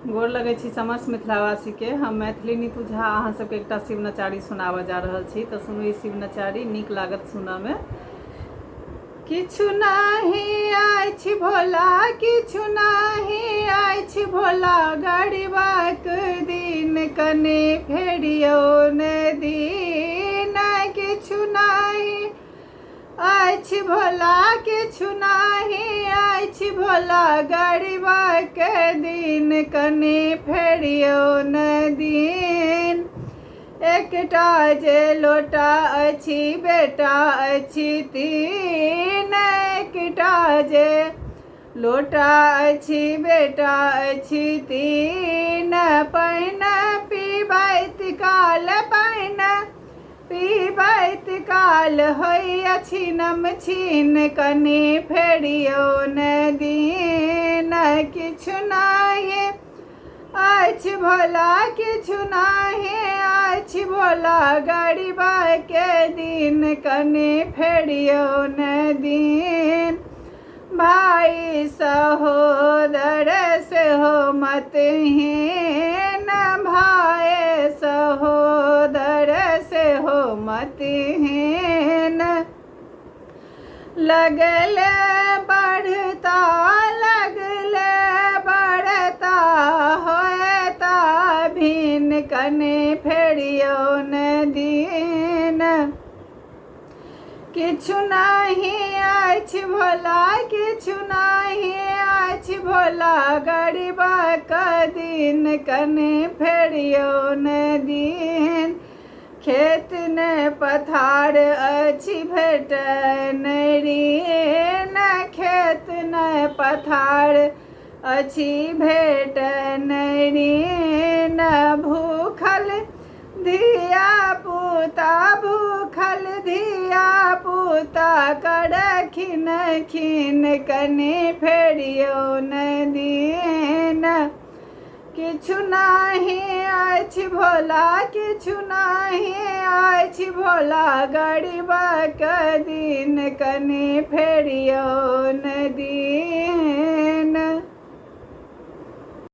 गोर लगै छी समस्त मिथिलावासीके। हम मैथिली नीतू झा अहाँ सबके एकटा शिव नचारी सुनाबऽ जा रहल छी, तऽ सुनू ई शिव नचारी, नीक लागत सुनऽमे। किछु नाही अछि भोला, किछु नाही अछि भोला, गरीबाक दिन कने फेरियौ ने दिन। किछु नाही अछि भोला, किछु नाही अछि भोला, गरीबाक दिन कने फेरियौ ने दिन। एकटा जे लोटा अछि बेटा अछि तीन, एकटा जे लोटा अछि बेटा अछि तीन। पानि पीबैत काल, पानि पीबैत काल होइ अछि नमछीन, कनि फेरियौ ने दिन। किछु नहि अछि भोला, किछु नहि अछि भोला, गरीबके दिन कनि फेरियौ ने दिन। भाइ सहोदर सेहो मतहीन, भाइ सहोदर सेहो मतहीन। लगले बढ़ता, लगले बढ़ता होता भिन, कने फेरियौ ने दिन। किछु नहि अछि भोला, किछु नहि अछि भोला, गरीबक दिन कने फेरियौ ने दिन। खेत ने पथार अछि भेटै नहि ऋण, खेत ने पथार अछि भेटै नहि ऋण। भूखल धिया पुता, भूखल धिया पुता करखिन खिन, कनि फेरियौ ने दिन। किछु नहि अछि भोला, किछु नहि अछि भोला, गरीबक दिन कनि फेरियौ ने दिन।